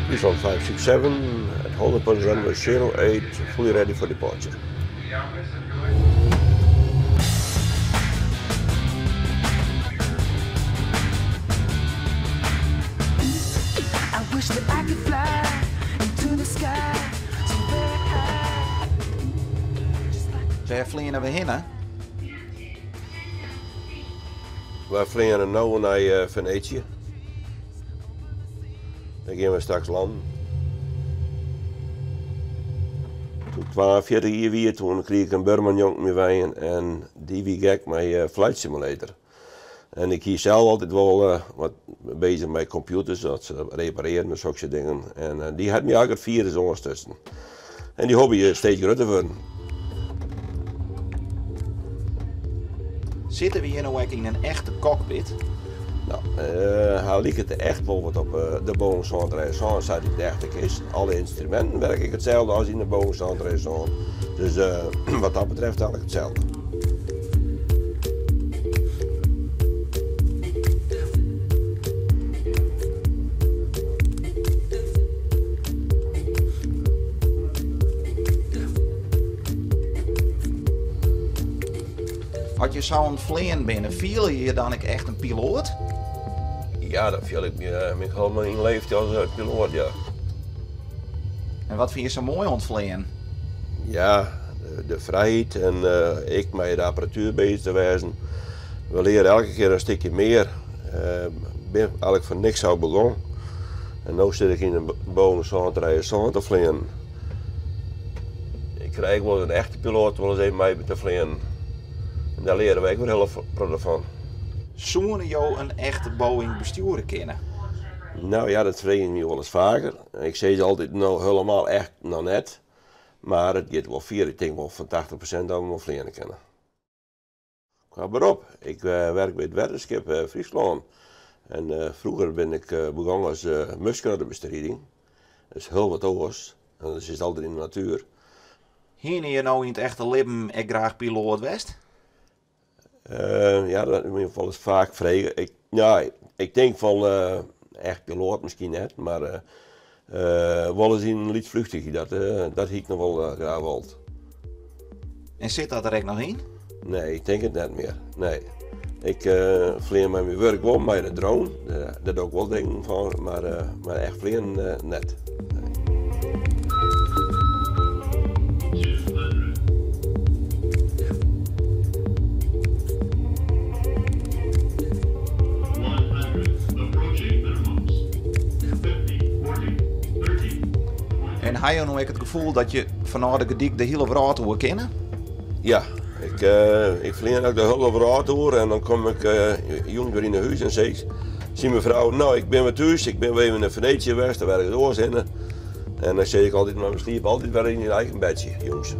Fryslân 567 at holding point runway 08, fully ready for departure. Wêr fleane we hinne? Wy fleane no nei Venetië. Dêr gean we straks lannen. Toen ik 42 jier wie, toen krige ik in buorman njonken my wenjen en dy wie gek mei Flight Simulator. En ik hie sels altyd wol wat bezich mei kompjûters, dat se reparearren en sokse dingen. En dy hat my eigentlik it firus oanstutsen. En dy hobby is steeds grutter wurden. Sitte we hjir no ek yn in echte cockpit? No, hy liket echt wol wat op de Boeing 737 sa't it echt ek is. Alle ynstruminten werke ek itselde as yn de Boeing 737. Dus wat dat betreft eigentlik itselde. As je sa oan it fleanen binne, fiele je je dan ek echt in piloat? Ja, dan fiel ik my hielendal ynleefd as piloat, ja. En wat fine je sa moai oan it fleanen? Ja, de frijheid en ek mei de apparatuer bezich te wêzen. We leare elke kear in stikje mear. Bin eigentlik foar niks ôf begûn. En no sit ik yn in Boeing 737 te fleanen. Ik krij ek wol in echte piloat wol ris even mei te fleanen. En dêr leare we ek wer hiele protte fan. Soene jo in echte Boeing bestjoere kinne? No ja, dat freegje my wolris faker. Ik sis altyd no hielendal echt noch net. Mar it giet wol fier. Ik tink wol fan 80% dat we wol fleane kinne. Kwa berop, ik werk by it Wetterskip Fryslân. En froeger bin ik begûn as muskrottebestrider. Dat is hiel wat oars. En dat is altyd yn de natuer. Hiene je no yn it echte libben ek graach piloat west? Ja, dat wurdt my wolris faak frege. Ik, ja, ik tink fan echt piloat miskien net, mar wolris yn in lyts fleantúchje, dat hie ik noch wol graach wold. En sit dat der ek noch yn? Nee, ik tink it net mear. Nee. Ik flean mei myn wurk wol mei de drone, dêr doch ik wol dingen fan, mar echt fleanen net. En ha jo no ek it gefoel dat je fanôf de Gerdyk de hiele wrâld oer kinne? Ja, ik, ik flean ek de hiele wrâld oer en dan kom ik jûns wer yn 'e hûs en sis tsjin myn frou, no ik bin wer thús, ik bin wer even nei Venetië west, of ergens oars hinne. En dan sis ik altyd, mar we sliepe altyd wer yn je eigen bedsje, jûns.